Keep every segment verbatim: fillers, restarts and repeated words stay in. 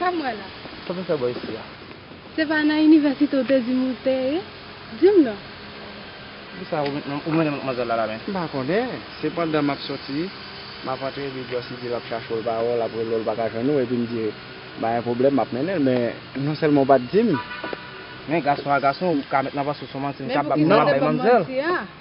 Sa m wè la. Sa w vin fè bò isi a? Se pa nan inivèsite w te di m ou te ye? Di m non. Poukisa ou met, ou mennen manzèl la la menm? M pa konnen. Se pandan m ap soti, m ap antre, epi Jossy di l ap chache w, l pa wè w, l ap rele w, l pa ka jwenn ou, epi m di, pa gen pwoblèm, m ap mennen l, men non sèlman w pa t di m. Men gason a gason, ou ka met nan panse w se yon manti, m kapab bay manzèl.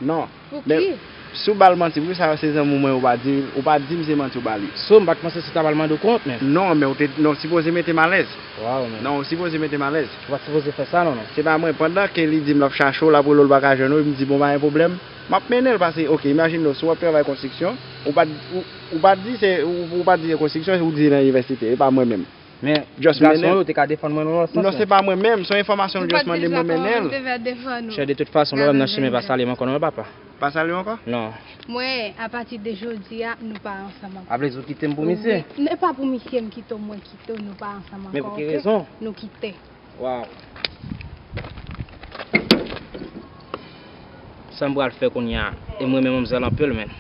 Non. Pou ki? Men si w ba l manti, poukisa se zanmi w mwen ou pa di, ou pa di m se manti w ba li? So, m pa t panse si w ta ba l mande w kont menm. Non, men ou te, non, sipoze mete m alèz. Waw, men. Non, ou sipoze mete m alèz. Ou pa t sipoze fè sa, non, non. Se pa mwen, pandan ke li di m l ap chache w, l ap rele w, l pa ka jwenn ou, m di, bon, pa gen pwoblèm. M ap mennen l, paske, oke, imajine w, si w ap travay konstriksyon, ou pa, ou, ou pa di se, ou, ou pa di se konstriksyon, ou di nan inivèsite, e pa mwen menm. Men gason yo te ka defann mwen nan lòt sans. Non, se pa mwen menm, se yon enfòmasyon l just mande m, mwen mennen l. Chè, de tout fason, lè w wè m nan chimen, pa salye m ankò non, papa. Pa salye w ankò? Non. Mwen, apati de jodi a, nou pa ansanm ankò. A vle di ou kite m pou misye? Wi. E pa pou misye m kite w, mwen kite w, nou pa ansanm ankò, oke? Men pou ki rezon? Nou kite. Waw. Sa m pral fè kounye a? E m renmen manmzèl anpil, men.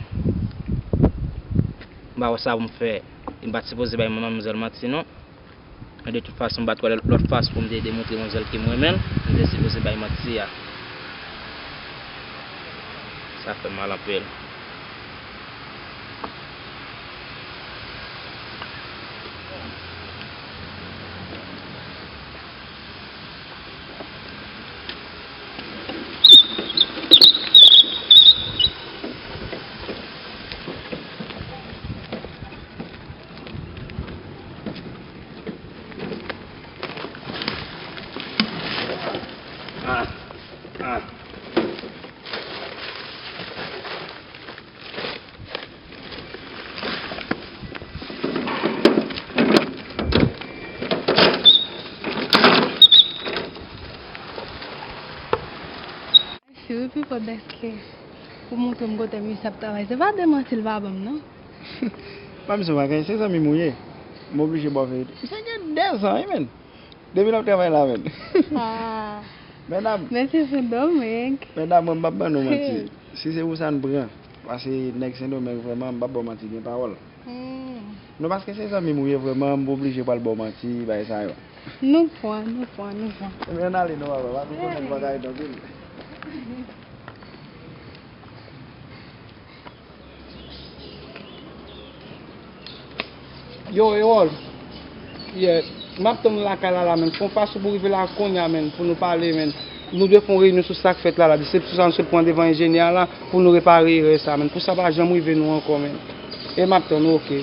M pa wè sa pou m fè. E m pa t sipoze bay manmzèl manti, non. Men de tout fason, m pa t wè lòt fason pou m te demontre manmzèl ke m renmen l. M te sipoze bay manti a. Sa fè m mal anpil. Mèsi wi, Pipo, dèske ou montre m kote misye ap travay. Se pa de manti l pa ban m, non. Pa misye bagay, se zanmi m ou ye. M oblije ba w verite. Misye gen dèzan, wi, menn. Depi l ap travay la, menn. Ah. Medam. Mèsi Sendomeng. Medam, mwen m p ap ban nou manti. Si se pou sa n pran, paske nèg Sendomeng vrèman, m p ap ba w manti, gen pawòl. Hmm. Non, paske se zanmi m ou ye vrèman, m oblije pral ba w manti, bagay sa yo. Nou pran, nou pran, nou pran. Ebyen, ann ale non, papa, paske w konnen m pa ka ret anpil. Yo, Erol. Yeah. M ap tann ou lakay la, la, menn. Fè yon fason pou w rive la kounye a, menn, pou nou pale, menn. Nou dwe fè yon reyinyon sou sa k fèt la, la. Desepsyon sa nou sot pran devan enjenyè a la pou nou repare erè sa, menn. Pou sa pa janm rive nou ankò, menn. E m ap tann ou, oke.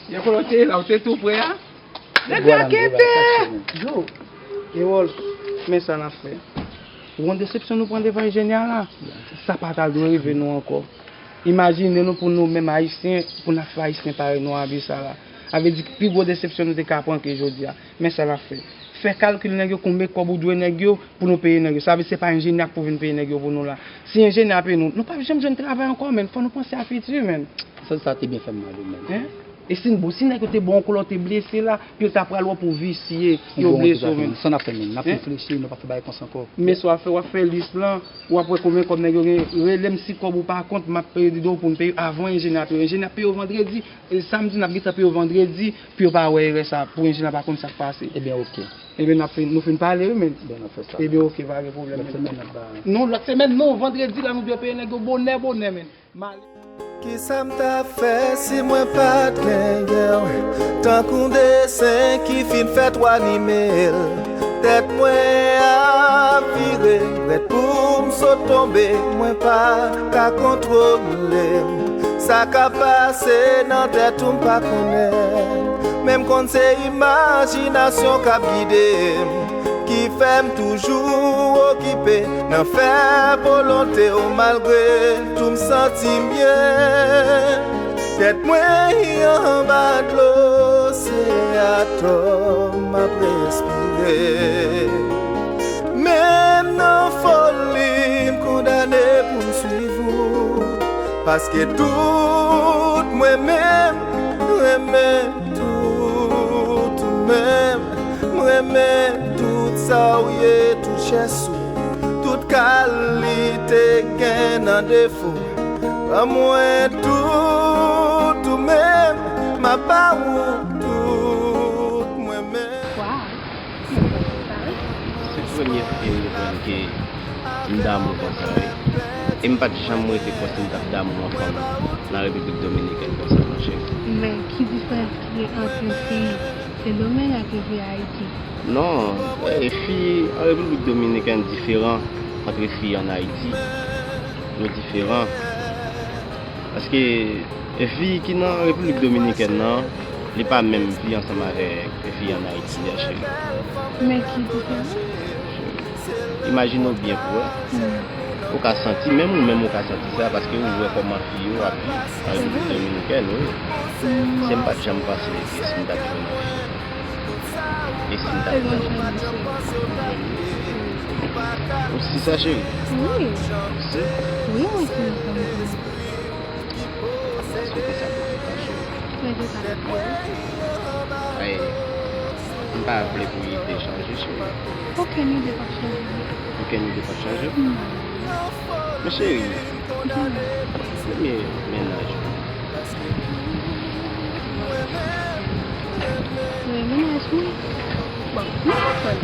Yo, kote w te ye la, w te tou pre a? Nèg la kite! Yo, Erol, men sa n ap fè. Ou wè desepsyon nou pran devan enjenyè a la? Sa pa ta dwe rive nou ankò. Imajine nou pou nou menm Ayisyen, pou n ap fè Ayisyen parèy nou abye sa la. Sa vle di pi gwo desepsyon nou te ka pran ke jodi a. Men sa n ap fè. Fè kalkil nèg yo, konbyen kòb ou dwe nèg yo pou nou peye nèg yo. Sa vle di se pa enjenyè k pou vin peye nèg yo pou nou la. Si enjenyè a peye nou, nou p ap janm jwenn travay ankò, menn. Fò nou panse a fiti, menn. Sa, sa te byen fè m mal wi, menn. Hein? E si n bon, si nèg yo te ba w yon kou lè w te blese la, yo ta pral wè w pou visye, yo blese w, menn. Sa n ap fè, menn? N ap reflechi, nou p ap fè bagay konsa ankò. Men sa w ap fè, w ap fè lis lan, w ap wè konbyen kòb nèg yo gen. Rele m si kòb ou pa kont, m ap peye, di w pou m peye avan enjenyè a peye. Enjenyè a peye w vandredi, e samdi n ap gentan peye w vandredi, pou yo pa wè erè sa, pou enjenyè a pa konn sa k pase. Ebyen, oke. Ebyen, n ap fin, nou fin pale, wi, menn. Ebyen, n ap fè sa. Ebyen, oke, pa gen pwoblèm, menn. Lòt semèn, n ap ba. Non, lòt semèn, non, vandredi la, nou dwe peye nèg yo bonè, bonè, menn. Kisa m t ap fè si mwen pa t genyen w? Tankou desen ki fin fè twa nime l. Tèt mwen ap vire, prèt pou m sot tonbe, mwen pa ka kontwole m. Sa k ap pase nan tèt ou m pa konnen. Men m konn se imajinasyon k ap gide m. Ki fè m toujou okipe nan fè volonte w malgre tou m santi m byen. Tèt mwen anba dlo, se atò m ap respire. Menm nan foli m kondane pou m swiv ou, paske tout mwen menm renmen tout ou menm. Renmen tout sa w ye, tout chès ou, tout kalite gen nan defo. Ban mwen tout ou menm, m ap ba ou tout mwen menm. Waw, mwen kontan sa wi. Se premye fi m konn ke m damou konsa wi. E m pa t janm rete kwè si m t ap damou yon fanm nan Repiblik Dominikèn konsa non cheri. Men ki diferans ki gen ant yon fi Sendomeng ak yon fi Ayiti? Non, e fi an Repiblik Dominikèn diferan antre fi an Ayiti. Yo diferan. Paske e fi ki nan Repiblik Dominikèn nan, li pa menm fi ansanm avèk e fi an Ayiti a cheri. Men ki diferans? Imajine w byen pou wè. Ou ka santi, menm ou menm ou ka santi sa, paske ou wè kòman fi yo ap viv an Repiblik Dominikèn, wi. Se m pa t janm panse ke si m t ap jwenn yon fi, e si m t ap jwenn yon fi. Ou si sa, cheri? Wi. Si? Wi, mwen si sa. Èske w te sa pou te fache? Mwen te sa pou te. Ay, m pa vle pou ide chanje, cheri. Okenn ide p ap chanje. Okenn ide p ap chanje? Non. Men cheri, premye mennaj ou. Premye mennaj mwen? Bon, m pa konn.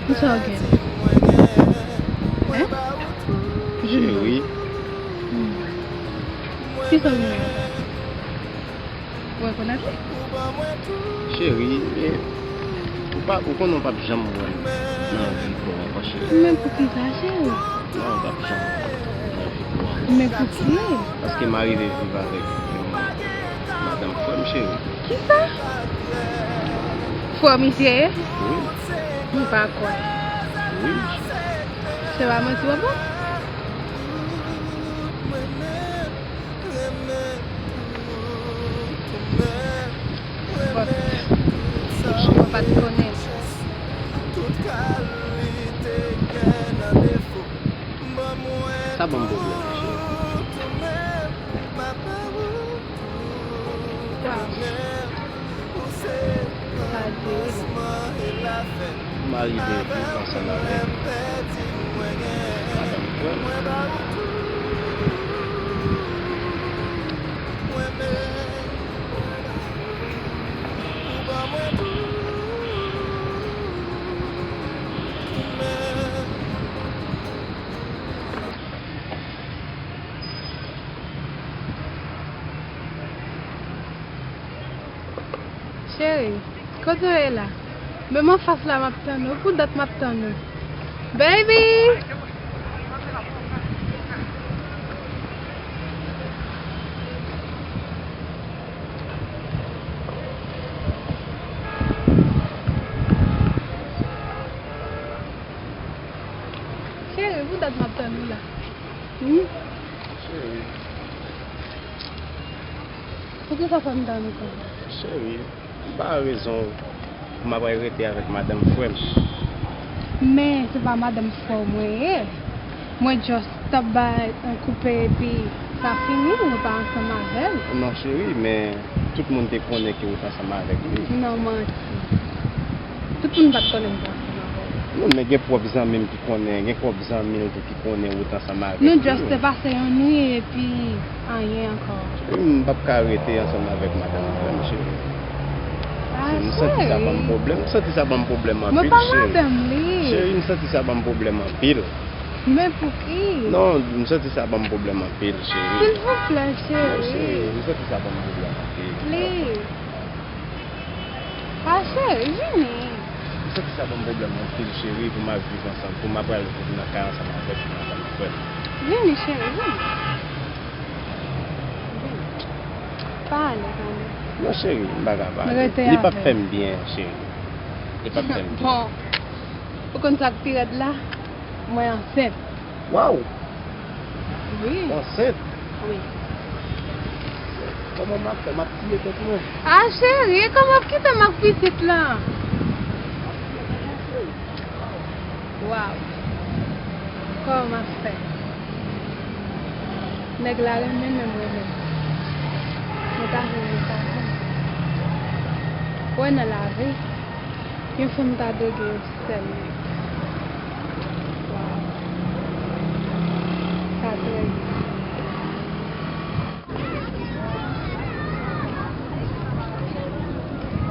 Kisa w gen? Hein? Cheri. Kisa w gen? Ou rekonèt li? Cheri, e, ou pa, ou konnen w p ap janm wè m nan vi pa w ankò, cheri. Men poukisa, cheri? Non, w p ap janm wè m nan vi pa w ankò. Men poukisa? Paske m arive viv avèk yon madanm frè m, cheri. Kisa? Frè w misye ye? Wi. M pa kwè. Wi. Se pa manti w ap ban m? Bon, mwen pa t konnen. Sa ban m pwoblèm, cheri. Waw. Sa di wi. M arive viv ansanm avèk madanm frè m. Cheri, kote w ye la? Menm anfas la m ap tann ou, pou dat m ap tann ou. Baby! Cheri, pou dat m ap tann ou la. Wi. Cheri. Poukisa w fè m tann ou konsa? Cheri, m pa wè rezon pou m ap al rete avèk madanm frè m. Men, se pa madanm frè w mwen ye. Mwen just t ap bay yon koupe epi sa fini, mwen pa ansanm avè l. Non, cheri, men tout moun te konnen ke ou t ansanm avèk li. Non, manti. Tout moun pa t konnen m t ansanm avè l. Non, men gen pwòp zanmi m ki konnen, gen pwòp zanmi l tou ki konnen ou t ansanm avèk li. Nou just te pase yon nuit epi anyen ankò. M p ap ka rete ansanm avèk madanm frè m, cheri. Ah, cheri. M santi sa ban m pwoblèm, m santi sa ban m pwoblèm anpil, cheri. Mwen pa madanm li. Cheri, m santi sa ban m pwoblèm anpil. Men pouki? Non, m santi sa ban m pwoblèm anpil, cheri. Silvouplè, cheri. Non, cheri, m santi sa ban m pwoblèm anpil. Please. Ah, cheri, vini. M santi sa ban m pwoblèm anpil, cheri, pou m ap viv ansanm, pou m ap pral viv nan kay ansanm avèk madanm frè m. Vini, cheri, vini. Vini. Pale, tande. Non, cheri, m pa ka pale. Li p ap fè m byen, cheri. Li p ap fè m byen. Bon. Ou konn sa k pi rèd la? Mwen ansent. Waw! Wi. Ou ansent? Wi. Kòman m ap fè? M ap tiye tèt mwen. Ah, cheri, kòman w ap kite m ak pitit lan? Waw. Kòman m ap fè? Nèg la renmen menm renmen. Mwen ta renmen sa vre. Wè nan lavi, yon fanm ta dwe gen yon sèl nèg. Waw. Sa trè di.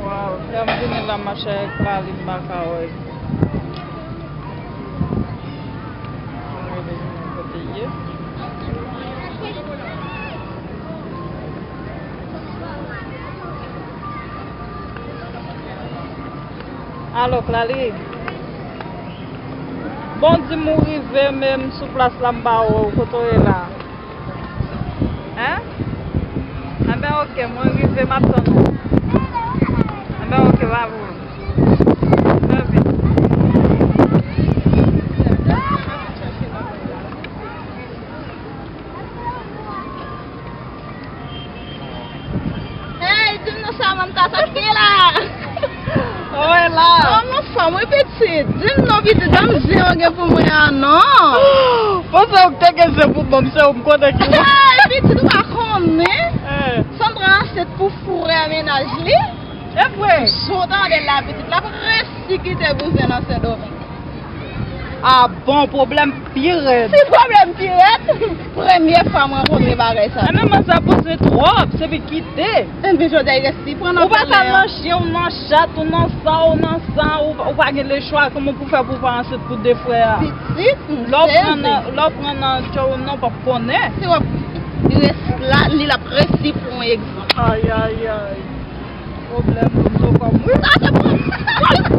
Waw, lè m vini la, m mache ak Lali, m pa ka wè. Mwen rele kote l ye. Alo, Lali. Bon, di m ou rive menm sou plas la, m pa wè w, kote w ye la? Hein? Enben, ok, mwen rive, m ap tann ou. Enben, ok, pa pwoblèm. Mèsi. Hey, di m non, Samantha, sa k gen la? Oye la. Oh, mon fanm, wi, pitit. Di m non, pitit, ban m zen yo gen pou mwen an, non. Bon, se ou ki te gen zen pou mwen, se ou m konnen ki. Hey, pitit, ou pa konnen? Eh. Sandra ansent pou frè mennaj li. E vre? Jan w tande l la, pitit, l ap resi kite bouzen nan Sendomeng. Ah bon, pwoblèm pi rèd. Si pwoblèm pi rèd, premye fwa m rankontre bagay sa. Enben, manzè poze twòp, se vin kite. Enben, jodi a, li resi pran nan pèlen an. Ou pa ka nan chyen, ou nan chat, ou nan sa, ou nan sa, ou, ou pa gen lechwa, kòman pou fè pou pa ansent pou de frè a? Pitit, m sezi. Lè w pran nan, lè w pran nan tchòw, non, p ap konnen. Si w ap resi la, li l ap resi pou yon egzanp. Ay, ay, ay. Pwoblèm pou m sou kò m, wi. Sa se pwoblèm.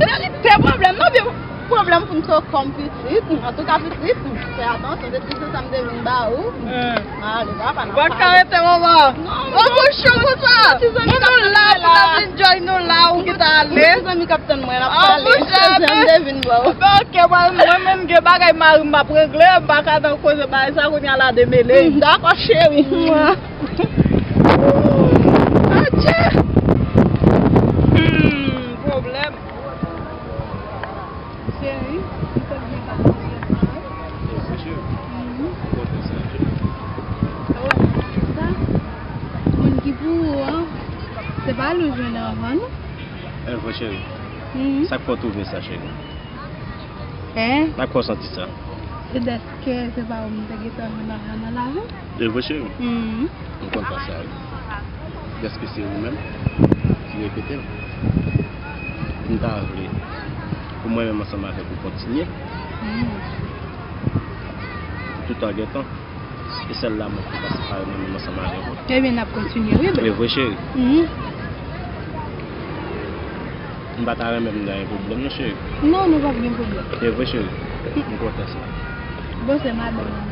Verite pwoblèm, non, byen pwoblèm pou m sou kò m, pitit. Antouka, pitit, fè atansyon, se ti sou sa m te vin ba ou. Eh. Ale, papa, n ap pale. Ou pa ka rete, manman. Non, non. Ou bouch ou konsa. Ti zanmi k ap tann mwen la. Nou la pou n ap enjoy nou la, ou ki ta ale. Ti zanmi k ap tann mwen, n ap pale. Ti sezi a m te vin ba ou. Ben, ok, mwen, mwen menm gen bagay mari m ap regle, m pa ka nan koze bagay sa, kounye a la demele. Hmm, dakò, cheri. Mwa. Adje! Hmm, pwoblèm. Cheri, m sot byen pase jodi a, wi. E vre, cheri. Mhm. M kontan sa, cheri. Ou wè, sa, moun ki pou ou an, se pa li w jwenn anvan, non. E vre, cheri. Mhm. Sa k fè w twouve sa, cheri? Hein? Sa k fè w santi sa? Se dèske se pa ou m te gentan jwenn anvan nan lavi. E vre, cheri? Mhm. M kontan sa, wi. Dèske se ou menm ki repete l. M ta vle pou mwen menm ansanm avèk ou kontinye. Mhm. Toutan gen tan. E sèl lanmou ki ka separe mwen menm ansanm avèk ou. Ebyen, n ap kontinye, wi, bebe. E vre, cheri. Mhm. M pa ta renmen m nan yon pwoblèm, non, cheri. Non, nou p ap gen pwoblèm. E vre, cheri. M kontan sa. Bon, se madanm ou.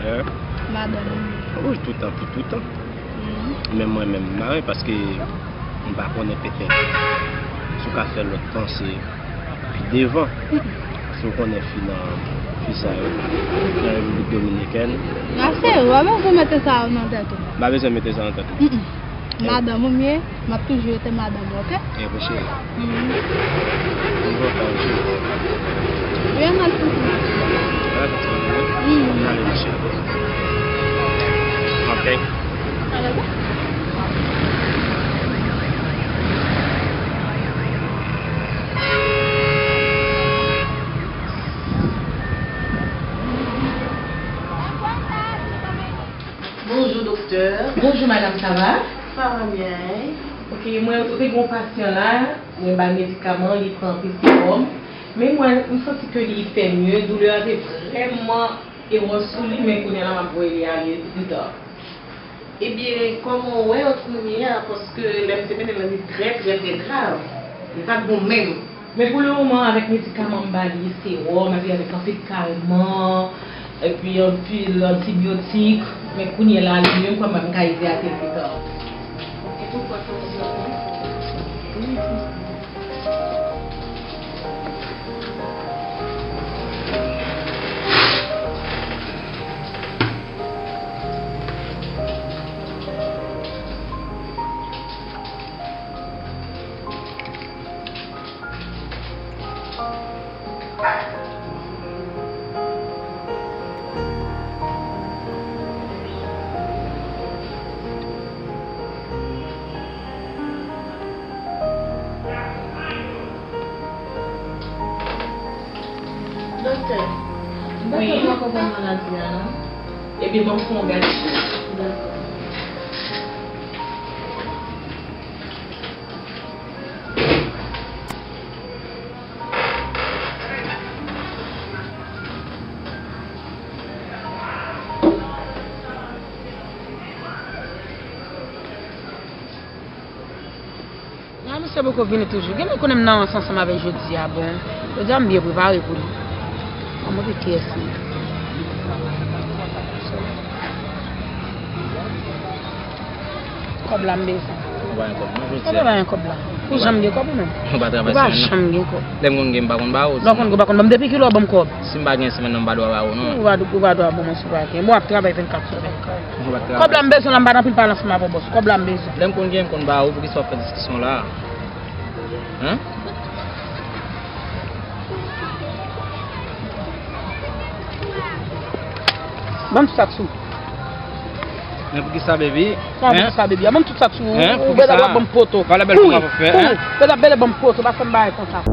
Hein? Madanm ou. Wi, toutan pou toutan. Mhm. Men mwen menm, m mare paske m pa konnen petèt si w ka fè lòt panse pi devan. Paske w konnen fi nan, fi sa yo, nan Repiblik Dominikèn. Ase, w pa bezwen mete sa yo nan tèt ou. M pa bezwen mete sa nan tèt mwen. Mm-mm. Madanm ou m ye, m ap toujou rete madanm ou, oke? E vre, cheri. Mhm. M kontan, cheri. Wi, ann al kontinye. Ann al kontinye, wi. Mhm. Ann ale, ma chérie. Oke. Bonjou, doktè. Bonjou, madam, sa va? Sa va byen. Ok, mwen, ou te gen yon pasyan la, mwen ba l medikaman, li pran anpil sewòm. Men mwen, m santi ke li fè mye, doulè a te vrèman e wòs sou li, men kounye a la, m ap voye li ale pita. Ebyen, kòman w wè l kounye a? Paske lè m te mennen l, li trè, trè, trè grav. Li pa t bon menm. Men pou le moman, avèk medikaman m ba li, sewòm, epi avèk anpil kalman, epi anpil antibiyotik, men kounye a la, li mye, m kwè m ka idrate l pita. Ok, pou pran tansyon an. Konn maladi a non. Ebyen, ban m fè yon gade. Dakò. Nan misye poko vini toujou. Gen moun konnen m nan rans ansanm avè l jodi a, bon. Jodi a m byen prepare pou li. An mwen ki kiyès li. Kòb la m bezwen. Ou pa gen kòb non jodi a. Ou pa gen kòb la. Ou janm gen kòb ou menm? Ou pa travay semèn nan? Ou pa janm gen kòb. Lè m konn gen m pa konn ba ou. Lè w konn gen ou pa konn ban m. Depi kilè w ban m kòb? Si m pa gen semèn nan m pa dwe ba ou non. Ou pa, ou pa dwe ban mwen si w pa gen. Bon, w ap travay vennkat sou vennkat. Ou pa travay. Kòb la m bezwen la, m pa nan pil pale ansanm avè w bòs. Kòb la m bezwen. Lè m konn gen m konn ba ou, poukisa w ap fè diskisyon la? Hein? Ban m tout sa sou. Men poukisa baby? Sa poukisa baby? Ban m tout sa sou. Hein? Ou bezwen w ap ban m poto. Pale bèl pou w ap fè, hein? Bezwen ap bèl ban m poto, pa fè m bagay konsa.